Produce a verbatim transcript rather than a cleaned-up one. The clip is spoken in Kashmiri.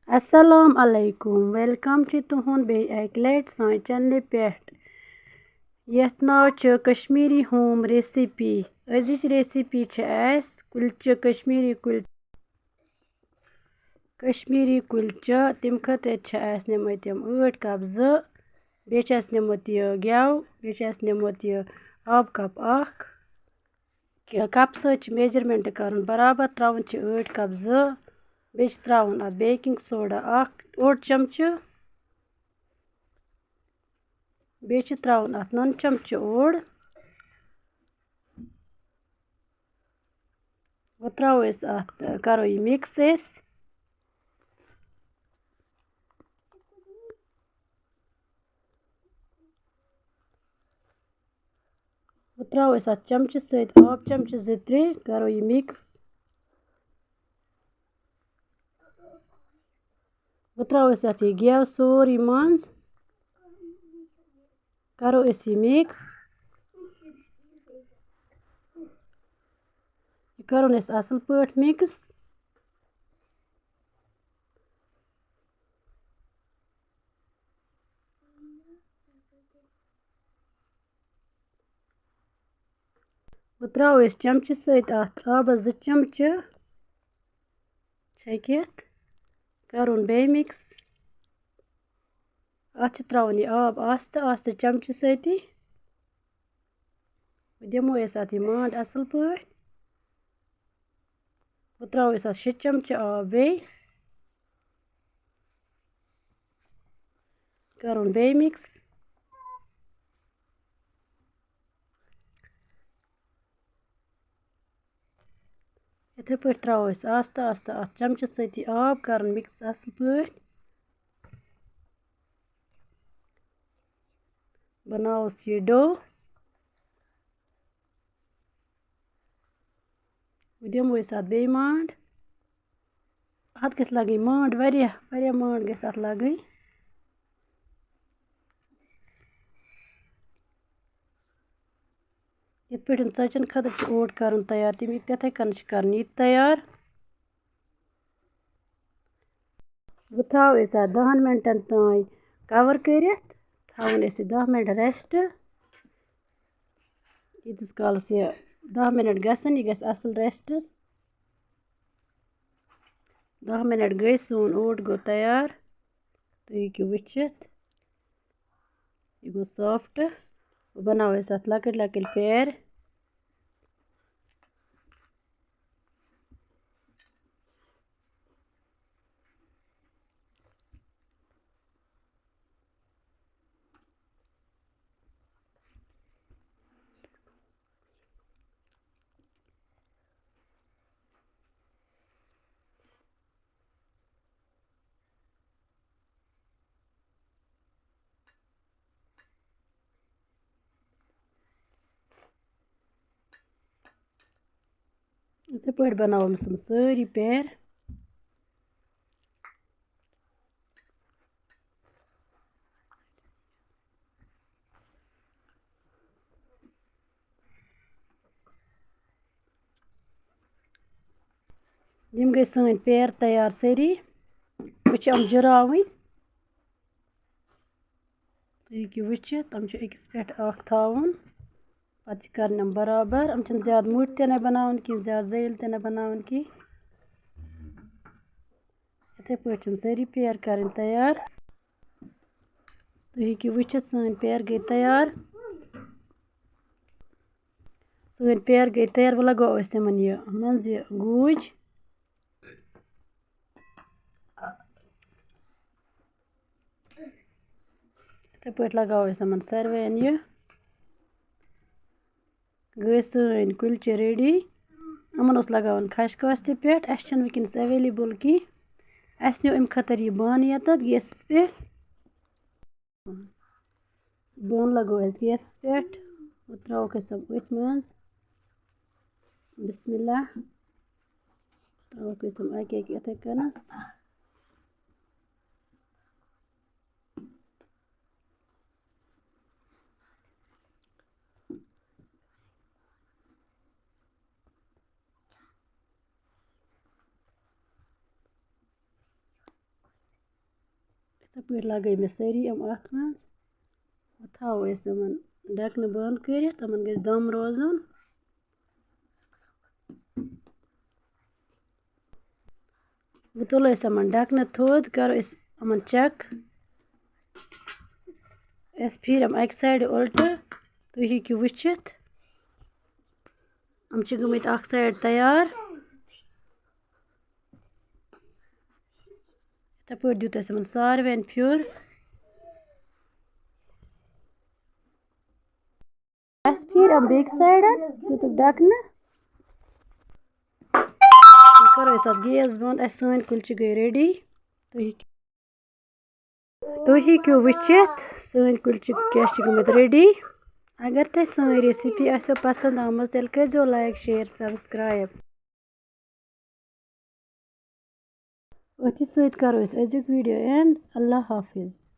السلام علیکم، ویلکم چھُ تُہُنٛد بیٚیہِ اَکہِ لَٹہِ سانہِ چینلہِ پٮ۪ٹھ، یَتھ ناو چھُ کشمیٖری ہوم ریسیپی۔ أزِچ ریسیپی چھِ اَسہِ کُلچہِ، کشمیٖری کُلچہِ۔ کشمیٖری کُلچہِ، تَمہِ خٲطرٕ چھِ اَسہِ نِمٕتۍ یِم ٲٹھ کپ زٕ، بیٚیہِ چھِ اَسہِ نِمُت یہِ گٮ۪و، بیٚیہِ چھِ اَسہِ نِمُت یہِ آب کپ اکھ۔ کہِ کپ سۭتۍ چھِ میجرمنٹ کرُن برابر، تراوُن چھِ ٲٹھ کپ زٕ، بیٚیہِ چھِ تراوُن اَتھ بیکِنگ سوڈا اکھ اوٚڑ چمچہٕ، بیٚیہِ چھِ تراوُن اَتھ نُن چمچہٕ اوٚڑ۔ وۄنۍ تراوو أسۍ اَتھ، کرو یہِ مِکس أسۍ۔ وۄنۍ تراوو أسۍ اَتھ چمچہٕ سۭتۍ آب چمچہٕ زٕ ترٛےٚ، کرو یہِ مِکس۔ وۄنۍ تراوو أسۍ اَتھ یہِ گٮ۪و سورُے منٛز، کرو أسۍ یہِ مِکس۔ یہِ کرون أسۍ اَصٕل پٲٹھۍ مِکس۔ وۄنۍ تراوو أسۍ چمچہٕ سۭتۍ اَتھ آبَس زٕ چمچہٕ چھٔکِتھ، کرُن بیٚیہِ مِکس۔ اَتھ چھِ تراوُن یہِ آب آستہٕ آستہٕ چمچہٕ سۭتی۔ وۄنۍ دِمو أسۍ اَتھ یہِ مانٛڈ اَصٕل پٲٹھۍ۔ وۄنۍ تراوو أسۍ اَتھ شےٚ چمچہٕ آب بیٚیہِ۔ کرُن بیٚیہِ مِکس۔ یِتھے پٲٹھۍ تراوو أسۍ آستہٕ آستہٕ اَتھ چمچہٕ سۭتی آب، کرُن مِکس اَصٕل پٲٹھۍ۔ بناووس یہِ ڈو۔ وۄنۍ دِمو أسۍ اَتھ بیٚیہِ مانٛڈ۔ اَتھ گژھِ لَگٕنۍ مانٛڈ واریاہ، واریاہ مانٛڈ گژھِ اَتھ لَگٕنۍ۔ یِتھ پٲٹھۍ ژۄچَن خٲطرٕ چھُ اوٹ کَرُن تیار، تَمہِ تِتھَے کٔنۍ چھِ کَرُن یہِ تہِ تیار۔ وۄنۍ تھاوو أسۍ اَتھ دَہَن مِنٹَن تام کَوَر کٔرِتھ، تھاوُن أسۍ یہِ دَہ مِنٹ ریسٹ۔ ییٖتِس کالَس یہِ دَہ مِنٹ گژھن، یہِ گژھِ اَصٕل ریسٹَس۔ دَہ مِنٹ گٔے، سون اوٹ گوٚو تیار۔ تُہۍ ہیٚکِو وٕچھِتھ، یہِ گوٚو سافٹ۔ وۄنۍ بَناوو أسۍ اَتھ لۄکٕٹۍ لۄکٕٹۍ پھیر۔ یِتھَے پٲٹھۍ بَناوو أمِس تِم سٲری پیر۔ یِم گٔے سٲنۍ پیر تیار سٲری۔ وۄنۍ چھِ یِم جُراوٕنۍ۔ تُہۍ ہیٚکِو وٕچھِتھ، یِم چھِ أکِس پٮ۪ٹھ اَکھ تھاوُن۔ پَتہٕ چھِ کَرٕنۍ یِم برابر۔ یِم چھِنہٕ زیادٕ موٚٹۍ تہِ نہٕ بَناوٕنۍ کینٛہہ، زیادٕ زٔلۍ تہِ نہٕ بَناوٕنۍ کینٛہہ۔ یِتھَے پٲٹھۍ چھِ یِم سٲری پیر کَرٕنۍ تیار۔ تُہۍ ہیٚکِو وٕچھِتھ، سٲنۍ پیر گٔے تیار۔ سٲنۍ پیر گٔے تیار۔ وۄنۍ لَگاوو أسۍ یِمَن یہِ منٛزٕ یہِ گوٗج۔ یِتھَے پٲٹھۍ لَگاوو أسۍ یِمَن ساروِیَن یہِ۔ گٔے سٲنۍ کُلچہِ ریڈی۔ یِمَن اوس لَگاوُن خَشکَس تہِ پٮ۪ٹھ، اَسہِ چھَنہٕ وٕنکیٚنَس ایویلیبٕل کینٛہہ۔ اَسہِ نیوٗ اَمہِ خٲطرٕ یہِ بانہٕ یَتَتھ گیسَس پٮ۪ٹھ۔ بانہٕ لَگوو اَسہِ گیسَس پٮ۪ٹھ، وۄنۍ ترٛاووکھ أسۍ یِم أتھۍ منٛز۔ بسم اللہ۔ ترٛاووکھ أسۍ یِم اَکہِ اَکہِ یِتھَے کٔنَس۔ یِتھَے پٲٹھۍ لَگٲے مےٚ سٲری یِم اَتھ منٛز۔ وۄنۍ تھاوو أسۍ یِمَن ڈَکھنہٕ بنٛد کٔرِتھ، یِمَن گژھِ دَم روزُن۔ وۄنۍ تُلو أسۍ یِمَن ڈَکھنہٕ تھوٚد، کَرو أسۍ یِمَن check۔ أسۍ پھیٖرۍ یِم اَکہِ side اُلٹہٕ، تُہۍ ہیٚکِو وٕچھِتھ۔ یِم چھِ گٔمٕتۍ اَکھ side تیار۔ یِتھَے پٲٹھۍ دیُت اَسہِ یِمَن ساروٮ۪ن پھیُر۔ اَسہِ پھیٖرۍ یِم بیٚکہِ side، دیُتُکھ ڈَکھنہٕ۔ وۄنۍ کَرو أسۍ اَتھ gas بنٛد۔ اَسہِ سٲنۍ کُلچہِ گٔے ready۔ تُہۍ ہیٚکِو، تُہۍ ہیٚکِو وٕچھِتھ سٲنۍ کُلچہِ کیٛاہ چھِ گٔمٕتۍ ready۔ اگر تۄہہِ سٲنۍ recipe آسیو پسنٛد آمٕژ، تیٚلہِ کٔرۍزیو like، share، subscribe۔ أتھی سۭتۍ کَرو أسۍ أزیُک video end۔ اللہ حافظ۔